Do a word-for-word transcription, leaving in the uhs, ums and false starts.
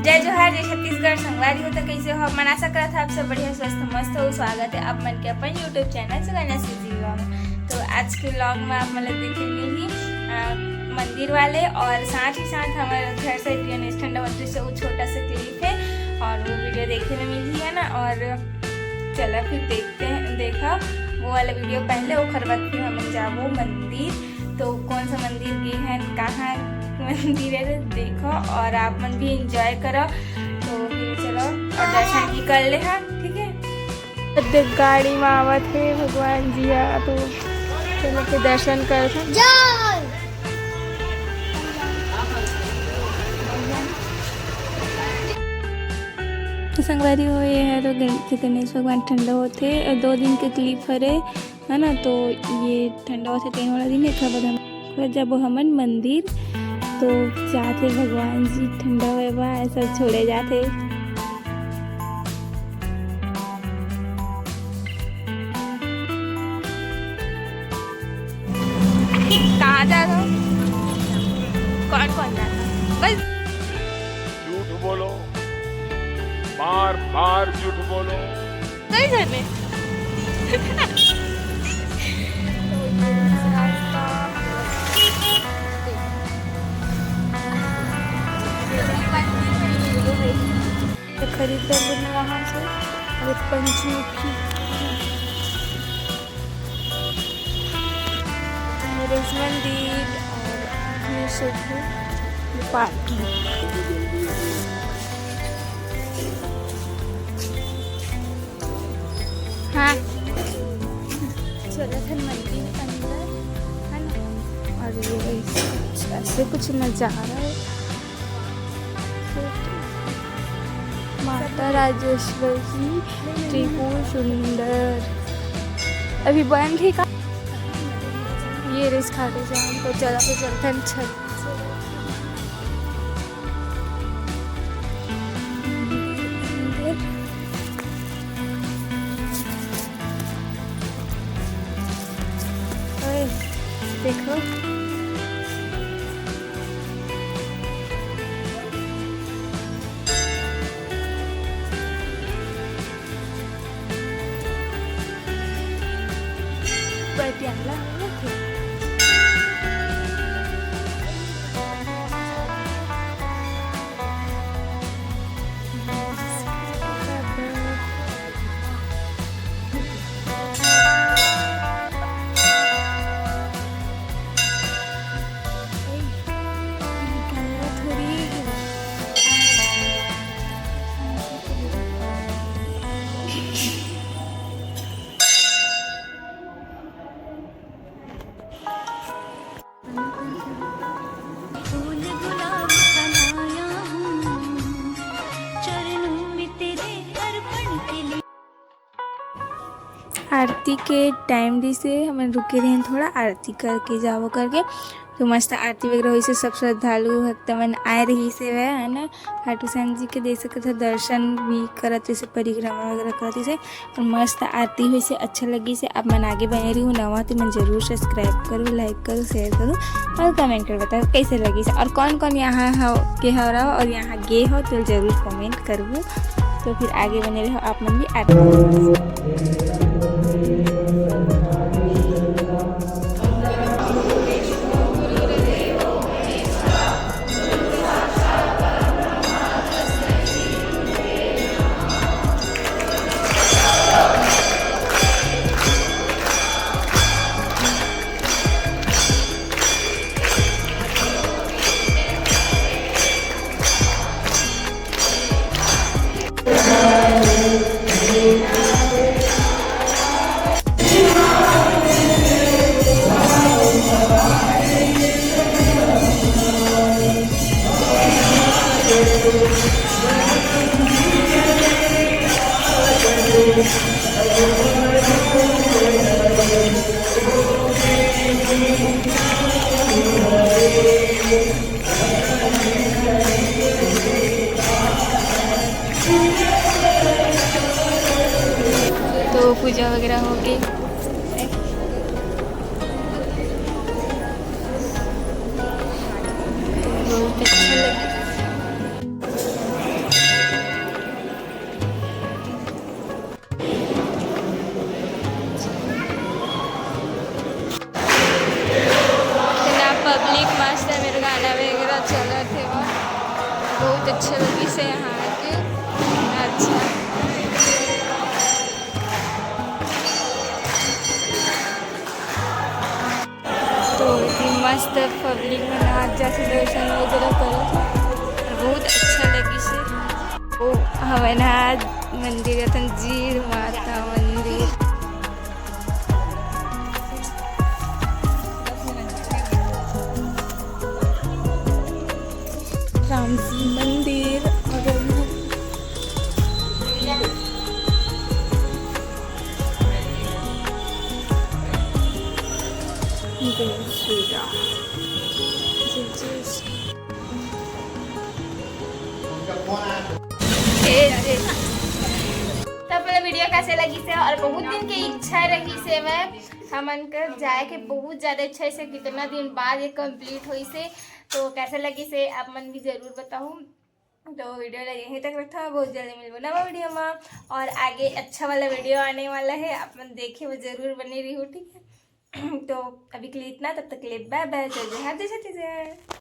जय जोहार, जय छत्तीसगढ़। संगवारी हो तो कैसे हो? मन आशा करत है आप सब बढ़िया, स्वस्थ, मस्त हो। स्वागत है आप मन के अपन YouTube channel Sukanya CG vlog में। तो आज के vlog में आप मन ला देखे मिलही, अ, मंदिर वाले और साथ ही साथ हमारे घर से गणेश ठंडा होते से वो छोटा सा क्लिप है और वो वीडियो देखे में मिलही, है ना। और चला फिर देखते हैं, देखा वो वाला वीडियो पहले, ओकर बाद फिर हम जाबो मंदिर। तो कौन सा मंदिर गे हैं, कहाँ मंदिर है, देखो और आप मन भी एंजॉय करो। तो फिर चलो और दर्शन भी कर ले, हाँ, ठीक है। अब देख गाड़ी में आवत है भगवान जी, आ तो चलो के दर्शन कर। तो संगवारी हो, ये है तो गण-, गणेश भगवान ठंडा होते और दो दिन के क्लिप हरे, है ना। तो ये ठंडा होते तीन वाला दिन, एक बाद हम फिर जब हमन मंदिर तो जाते भगवान जी ठंडा होए बा, ऐसा छोड़े जाते। कहाँ जा रहा हो? कौन कौन जा रहा? बस झूठ बोलो, बार बार झूठ बोलो। कई जाने। खरीद कर लेना वहाँ से। ये पंचमुखी, ये मंदिर और ये सब है, ये पार्किंग। हाँ, चला था मंदिर अंदर, है ना। और ये ऐसे, ऐसे कुछ नज़ारा है। माता राजेश्वरी, त्रिपुर सुंदर। अभी बंद है का? ये रिस खाटू श्याम, तो चला तो चलते हैं छत। ओए, देखो। पटियाला। आरती के टाइम दिसे, हमन रुके रहेन थोड़ा, आरती करके जाबो करके। तो मस्त आरती वगैरह होइसे, सब श्रद्धालु भक्त मन आए रहिसे, है ना, खाटू श्याम जी के, देख सकत हो, दर्शन भी करत रहिसे, परिक्रमा वगैरह करत रहिसे। और मस्त आरती होइसे, अच्छा लगिसे। आप मन आगे बने रहिहू, नवा तो मन जरूर subscribe करू, like करू, share करू और comment कर बताओ कैसे लगिसे। और कौन कौन यहाँ हो, के हो रहा हो और यहाँ गे हो तो जरूर comment करबू। तो फिर आगे बने रहो आप मन भी आरती। तो पूजा वगैरह हो गई, बहुत अच्छा लगा। बहुत अच्छा लगिस हे यहाँ आके। अच्छा, तो इतनी मस्त पब्लिक मन आज जाके दर्शन वगैरह करत हे, बहुत अच्छा लगिस हे। ओ हमन आज मंदिर रतन जी माता मंदिर, राम जी मंदिर, और जय श्री राम। जय जय श्री। ए, ए। तो आप मन ला वीडियो कैसे लगिस हे? और बहुत दिन के इच्छा रहिस हे मैं, हमन कर जाए के बहुत ज़्यादा इच्छा हे, कितना दिन बाद ये कंप्लीट होइस हे। तो कैसे लगिस हे आप मन भी जरूर बताहू। तो वीडियो ला यहीं तक रखथों, बहुत जल्दी मिलबो नवा वीडियो में, और आगे अच्छा वाला वीडियो आने वाला हे, आप मन देखे वो जरूर बने रहिहू, ठीक है? तो अभी के लिए इतना, तब तक के लिए बाय बाय, जय जोहार, जय छत्तीसगढ़।